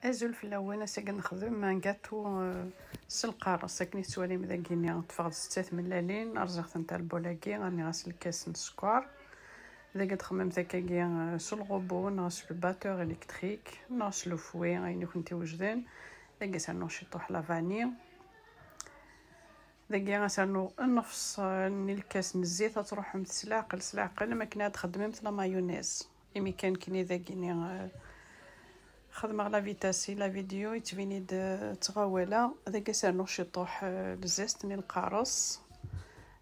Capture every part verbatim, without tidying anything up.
Azul fell-awen. Ass-agi nexdem un gâteau, euh, s lqareṣ. Akken i tettwalim dagini, ṭṭfeɣ-d setta tmellalin, rẓiɣ-tent ar lbol-agi, rniɣ-as lkas n sskeṛ. Dagi txemmemt akkagi, euh, s lɣubu neɣ s le batteur électrique neɣ s lufwi, ayen i kent-iwejden. Dagi ad s-rnuɣ ciṭuḥ la vanille. Dagi ad s-rnuɣ nnefṣ, euh, n lkas n zzit. Ad truḥemt s leɛqel, s leɛqel, am akken ad txeddmemt la mayonnaise. Imi kan kni dagini, euh, xedmeɣ la vitesse i la vidéo, yettbin-d, euh, ttɣawaleɣ. Dagi ad s-rnuɣ ciṭuḥ, euh, le zeste n lqareṣ.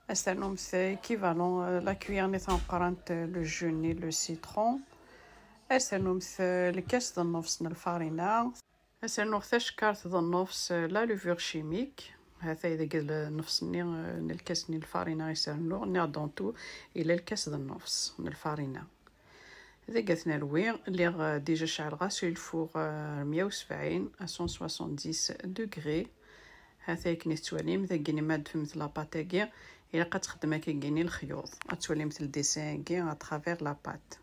Ad s-ternumt équivalent, euh, la cuillère-nni tameqqrant, euh, le jus-nni, le citron. Ad s-ternumt, euh, lkas d nnefṣ n lfarina. Ad s-rnuɣ tacekkart d nnefṣ, euh, la levure chimique. Hatay deg nnefṣ-nni, euh, n lkas-nni n lfarina i s-rnuɣ, nniɣ-d en tout, yella lkas d nnefṣ n lfarina. Dagi ad t-nerwi, lliɣ, euh, déjà ceɛleɣ-as le four, euh, meyya u sebɛin à cent soixante-dix degrés. Hatay akken i tettwalim, dagini ma d-tfemt la pâte-agi, ilaq ad txeddem akkagini lexyuḍ. Ad twalimt le dessin-agi à travers la pâte.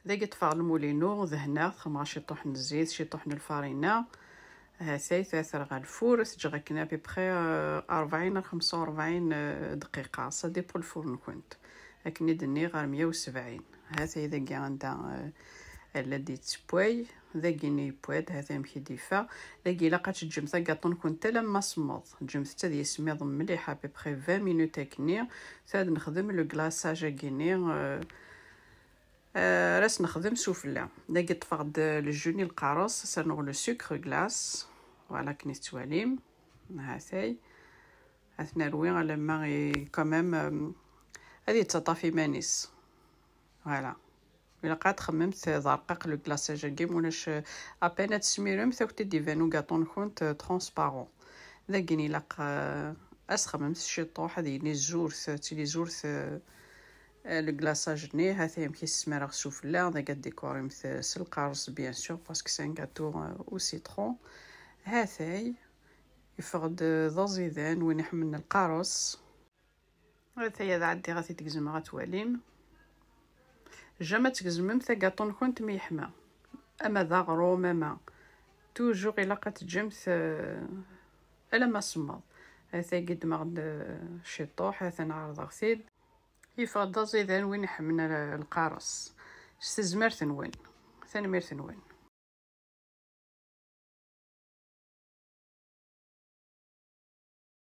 Dagi ṭṭfeɣ lmul-inu, dehneɣ-t, xemmeɣ ciṭuḥ n zzit, ciṭuḥ n lfarina. Hatay, tura terɣa lfur, teǧǧeɣ akken à peu près, euh, rebɛin ar xemsa u rebɛin, euh, dqiqa, ça dépend lfur-nkent. Akken i d-nniɣ, ɣer meyya u sebɛin. Hatay dagi anda, euh, la d-yettewway, dagini yewwa-d, hatay amek i d-yeffeɣ. Dagi ilaq ad teǧǧemt agaṭu-nkent alamma semmeḍ. Ǧǧemt-t ad yismiḍ mliḥ, à peu près vingt minutes akkenni. Tura ad nexdem le glaçage-agini, euh, Euh, ara s-nexdem sufella. Dagi ṭṭfeɣ-d le jus-nni lqareṣ, ad s-rnuɣ le sucre glace. Voilà, akken i tettwalim. Hatay. Ad t-nerwi alamma i, quand même, euh, ad yettaṭṭaf iman-is. Voilà. Ilaq ad txemmemt d arqaq le glaçage-agi, ma ulac, euh, à peine ad tesmiremt, ad kent-id-iban ugaṭu-nkent, euh, transparent. Dagi ilaq, euh, ad s-txemmemt ciṭuḥ, ad yili zurt, ad tili zurt, euh, le glaçage-nni. Hatay amek i s-smareɣ sufella, dagi ad décorimt s lqareṣ, bien sûr, parce que c'est un gâteau, euh, au citron. Hatay, yeffeɣ-d d aẓidan, win iḥemmlen lqareṣ. Hatay ad ɛeddiɣ ad t-id-gezmeɣ ad twalim. Jamais ad tgezmemt agaṭu-nkent mi yeḥma. Ama d aɣrum, ama. Toujours ilaq ad teǧǧemt, euh, alamma semmeḍ. Hatay ddmeɣ-d, euh, ciṭuḥ, atan ɛerḍeɣ-t-id. Yeffeɣ-d d aẓidan win iḥemmlen lqareṣ. S tezmert-nwen. Tanemmirt-nwen.